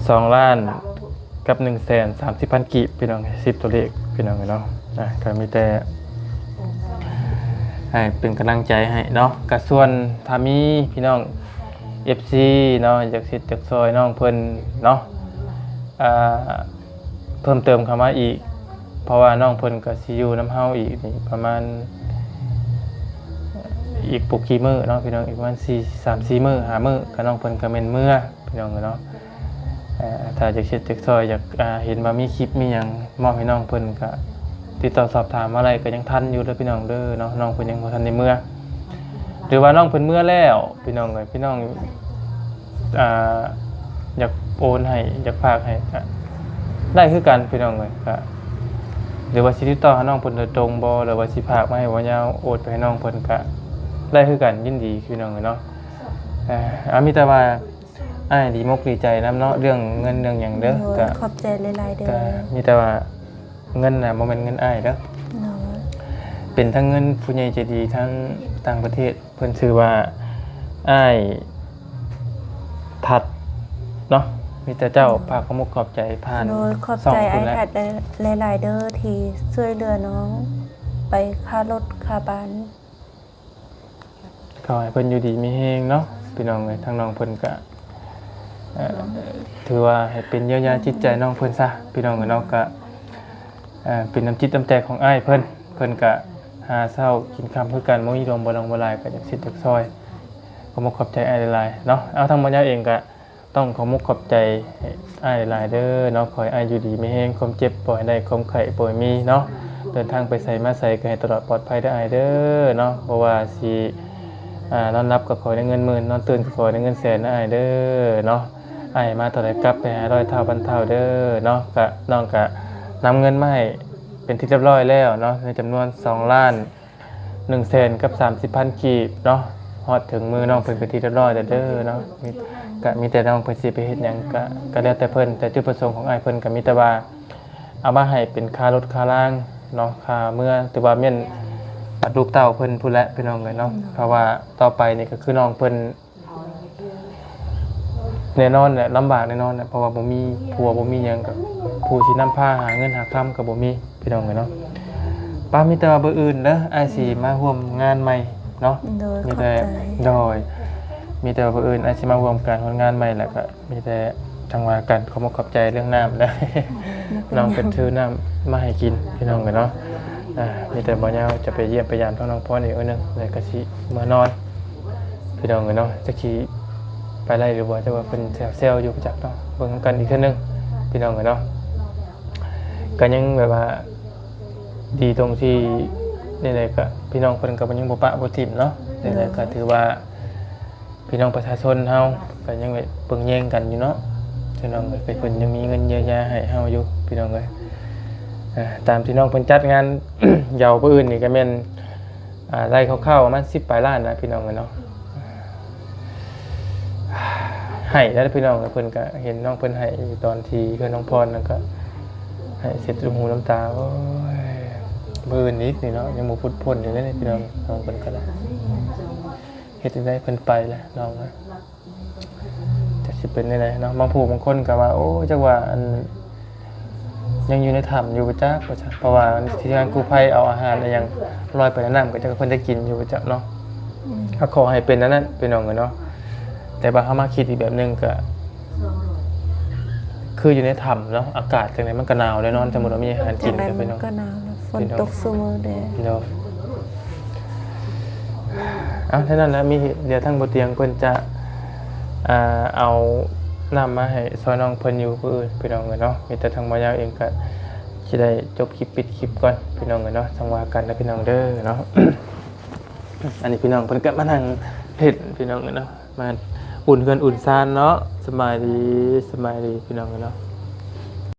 ສອງລ້ານກັບໜຶ່ງແສນສາມສິບພັນກີບພີ່ນ້ອງເອີຍ ສິບຕົວເລກພີ່ນ້ອງເອີຍເນາະ. ອ່າ ກະມີແຕ່ໃຫ້ເປັນກຳລັງໃຈໃຫ້ເນາະ. ກະສ່ວນຖ້າມີພີ່ນ້ອງ ເອັຟຊີ ເນາະ ຢາກຊິ ຢາກຊ່ອຍນ້ອງເພິ່ນເນາະ ອ່າ ເພີ່ມເຕີມເຂົ້າມາອີກ ເພາະວ່ານ້ອງເພິ່ນກໍຊິຢູ່ນຳເຮົາອີກນີ້ປະມານ ອີກບໍ່ກີ່ມື້ເນາະພີ່ນ້ອງ ອີກປະມານສີ່ ສາມສີ່ມື້ ຫ້າມື້ ກໍນ້ອງເພິ່ນກໍແມ່ນເມືອພີ່ນ້ອງເນາະ. ເອີ ຖ້າຢາກເຮັດ ຢາກຊ່ອຍ ຢາກ ອ່າ ເຫັນວ່າມີຄລິບມີຫຍັງມອບໃຫ້ນ້ອງເພິ່ນ ກໍຕິດຕໍ່ສອບຖາມມາໄດ້ ກໍຍັງທັນຢູ່ເດີພີ່ນ້ອງເດີເນາະ. ນ້ອງເພິ່ນຍັງບໍ່ທັນໄດ້ເມືອ ຫຼືວ່ານ້ອງເພິ່ນເມືອແລ້ວພີ່ນ້ອງເອີຍ ພີ່ນ້ອງ ອ່າ ຢາກໂອນໃຫ້ ຢາກຝາກໃຫ້ ກະໄດ້ຄືກັນພີ່ນ້ອງເອີຍ. ກະ ຫຼືວ່າຊິຕິດຕໍ່ຫານ້ອງເພິ່ນໂດຍຕົງບໍ່ ຫຼືວ່າຊິຝາກມາໃຫ້ບໍ່ຍາວໂອນໄປໃຫ້ນ້ອງເພິ່ນ ກະໄດ້ຄືກັນ ຍິນດີພີ່ນ້ອງເອີຍເນາະ. ເອີ ອາ ມີແຕ່ວ່າອ້າຍດີມົກດີໃຈນຳເນາະ ເລື່ອງເງິນເລື່ອງຫຍັງເດີ. ໂດຍ ກະ ຂອບໃຈຫຼາຍໆເດີ. ກະມີແຕ່ວ່າ ເງິນນະບໍ່ແມ່ນເງິນອ້າຍເດີ ໂດຍ ເປັນທັງເງິນຜູ້ໃຫຍ່ໃຈດີທາງຕ່າງປະເທດ ເພິ່ນຊື່ວ່າອ້າຍທັດເນາະ. ມີແຕ່ເຈົ້າ ໂດຍ ຝາກຄວາມມຸກຂອບໃຈຜ່ານ ໂດຍ ຂອບໃຈອ້າຍທັດຫຼາຍໆເດີ ທີ່ຊ່ວຍເຫຼືອນ້ອງໄປຄ່າລົດຄ່າບ້ານ. ຂໍໃຫ້ເພິ່ນຢູ່ດີມີແຮງເນາະ ພີ່ນ້ອງເອີຍ. ທາງນ້ອງເພິ່ນກະ ເອີ ຖືວ່າໃຫ້ເປັນຢຽວຢາຈິດໃຈນ້ອງເພິ່ນຊະ ພີ່ນ້ອງເອີຍເນາະ. ກະ ເອີ ເປັນນ້ຳຈິດນ້ຳໃຈຂອງອ້າຍເພິ່ນ ເພິ່ນກະຫາເຊົ້າກິນຄ່ຳຄືກັນ ບໍ່ມີຫຼວງບໍ່ຫຼອງບໍ່ຫຼາຍ ກະຢາກຊິຢາກຊ່ອຍ. ຂໍຂອບອົກຂອບໃຈອ້າຍຫຼາຍໆເນາະ. ເອົາ ທາງໝໍຍາວເອງກະ ຕ້ອງຂໍມຸກຂອບໃຈອ້າຍຫຼາຍເດີເນາະ. ຂໍໃຫ້ອ້າຍຢູ່ດີມີແຮງ ຄວາມເຈັບບໍ່ໃຫ້ໄດ້ ຄວາມໄຂ້ບໍ່ໃຫ້ມີເນາະ. ເດີນທາງໄປໃສມາໃສກໍໃຫ້ຕະຫຼອດປອດໄພເດີອ້າຍເດີເນາະ. ບໍ່ວ່າຊິ ອ່າ ນອນຫຼັບກໍຂໍໃຫ້ໄດ້ເງິນໝື່ນ ນອນຕື່ນກໍຂໍໃຫ້ໄດ້ເງິນແສນເດີອ້າຍເດີເນາະ. ອ້າຍມາເທົ່າໃດກັບໄປຫາຮ້ອຍເທົ່າພັນເທົ່າເດີເນາະ. ກະ ນ້ອງກະນຳເງິນມາໃຫ້ເປັນທີ່ຮຽບຮ້ອຍແລ້ວເນາະ ໃນຈຳນວນສອງລ້ານ ໜຶ່ງແສນກັບສາມສິບພັນກີບເນາະ. ຮອດເຖິງມືນ້ອງເພິ່ນເປັນທີ່ຮຽບຮ້ອຍແລ້ວເດີເນາະ. ມີ ກະມີແຕ່ນ້ອງເພິ່ນຊິໄປເຮັດຫຍັງກະ ກະແລ້ວແຕ່ເພິ່ນ ແຕ່ຈຸດປະສົງຂອງອ້າຍເພິ່ນກະມີແຕ່ວ່າເອົາມາໃຫ້ເປັນຄ່າລົດຄ່າລາງເນາະ ຄ່າເມືອ ຫຼືວ່າແມ່ນລູກເຕົ້າເພິ່ນພຸ້ນແຫຼະ ພີ່ນ້ອງເອີຍເນາະ. ເພາະວ່າຕໍ່ໄປນີ້ກະຄືນ້ອງເພິ່ນ ແນ່ນອນແຫຼະ ລຳບາກແນ່ນອນແຫຼະ ເພາະວ່າບໍ່ມີຜົວບໍ່ມີຫຍັງ ກະຜູ້ຊິນຳພາຫາເງິນຫາຄຳກະບໍ່ມີ ພີ່ນ້ອງເອີຍເນາະ. ປ້າ ມີແຕ່ວ່າມື້ອື່ນເດີ ອ້າຍຊິມາຮ່ວມງານໃໝ່ເນາະ. ໂດຍ ມີແຕ່ ຂອບໃຈ ໂດຍ ມີແຕ່ວ່າມື້ອື່ນອ້າຍຊິມາຮ່ວມການຮ່ວມງານໃໝ່ ແລ້ວກະມີແຕ່ຈັ່ງວ່າກັນ. ຂໍຂອບໃຈເລື່ອງນ້ຳເດີ ນ້ອງເພິ່ນຖືນ້ຳມາໃຫ້ກິນ ພີ່ນ້ອງເອີຍເນາະ. ອ່າ ມີແຕ່ບໍ່ຍາວຈະໄປຢ້ຽມໄປຢາມທາງນ້ອງພອນອີກມື້ໜຶ່ງ ແລ້ວກະຊິເມືອນອນ ພີ່ນ້ອງເອີຍເນາະ. ຈັກຊິ ໄປໄດ້ຫຼືບໍ່ ແຕ່ວ່າເພິ່ນແຊວໆຢູ່ປະຈັກເນາະ ເບິ່ງນຳກັນອີກເທື່ອໜຶ່ງ ພີ່ນ້ອງເອີຍເນາະ. ກະຍັງແບບວ່າດີຕົງທີ່ ແນວໃດກະພີ່ນ້ອງເພິ່ນກະຍັງບໍ່ປະບໍ່ຖິ້ມເນາະ. ແນວໃດກະຖືວ່າພີ່ນ້ອງປະຊາຊົນເຮົາກະຍັງແບບເບິ່ງແຍງກັນຢູ່ເນາະ ພີ່ນ້ອງເອີຍ. ເພິ່ນຍັງມີເງິນເຢີຍຢາໃຫ້ເຮົາຢູ່ ພີ່ນ້ອງເອີຍ. ອ່າ ຕາມທີ່ນ້ອງເພິ່ນຈັດງານເຍົາມື້ອື່ນນີ້ກະແມ່ນ ອ່າ ໄດ້ຄ່າວໆປະມານສິບປາຍລ້ານນະ ພີ່ນ້ອງເອີຍເນາະ. ໄຫ້ແລ້ວພີ່ນ້ອງເອີຍ ເພິ່ນກະເຫັນນ້ອງເພິ່ນໄຫ້ຢູ່ຕອນທີ່ເຮືອນນ້ອງພອນ ແລ້ວກະໄຫ້ເຊັດນ້ຳຫູນ້ຳຕາ. ໂອ້ຍ ມື້ອື່ນອີກນີ້ເນາະ ຍັງບໍ່ພົດພົ້ນຢູ່ເດ້ພີ່ນ້ອງ. ນ້ອງເພິ່ນກະໄດ້ ເຮັດຈັ່ງໃດເພິ່ນໄປແລ້ວນ້ອງເອີຍ. ຈັກຊິເປັນແນວໃດເນາະ ບາງຜູ້ບາງຄົນກະວ່າ ໂອ້ ຈັກວ່າອັນ ຍັງຢູ່ໃນຖ້ຳຢູ່ບໍ່ຈັກ ວ່າຊັ້ນ. ເພາະວ່າທີມງານກູ້ໄພເອົາອາຫານອີ່ຫຍັງລອຍໄປໃນນ້ຳ ກໍຈັກວ່າເພິ່ນໄດ້ກິນຢູ່ບໍ່ຈັກເນາະ. ອືມ ກໍຂໍໃຫ້ເປັນອັນນັ້ນ ພີ່ນ້ອງເອີຍເນາະ. ແຕ່ວ່າເຮົາມາຄິດອີກແບບໜຶ່ງ ກໍຄືຢູ່ໃນຖ້ຳເນາະ ອາກາດຈັ່ງໃດມັນກໍໜາວແນ່ນອນ. ສົມມຸດວ່າມີອາຫານກິນ ກໍພີ່ນ້ອງ ກໍໜາວເນາະ ຝົນຕົກຊຸມື້ແດ່. ໂດຍ ເອົາ ເທົ່ານັ້ນແຫຼະ ມີ ດຽວທາງບໍ່ຕຽງເພິ່ນຈະ ອ່າ ເອົານ້ຳມາໃຫ້ຊ່ອຍນ້ອງເພິ່ນຢູ່ມື້ອື່ນ ພີ່ນ້ອງເອີຍເນາະ. ມີແຕ່ທາງໝໍຍາວເອງກະຊິໄດ້ຈົບຄລິບ ປິດຄລິບກ່ອນ ພີ່ນ້ອງເອີຍເນາະ. ຈັ່ງວ່າກັນເດີພີ່ນ້ອງເດີເນາະ. ອັນນີ້ພີ່ນ້ອງເພິ່ນກະມານັ່ງເຮັດ ພີ່ນ້ອງເອີຍເນາະ ມາອຸ່ນເຮືອນອຸ່ນຊານເນາະ. ສະບາຍດີ ສະບາຍດີ ພີ່ນ້ອງເອີຍເນາະ.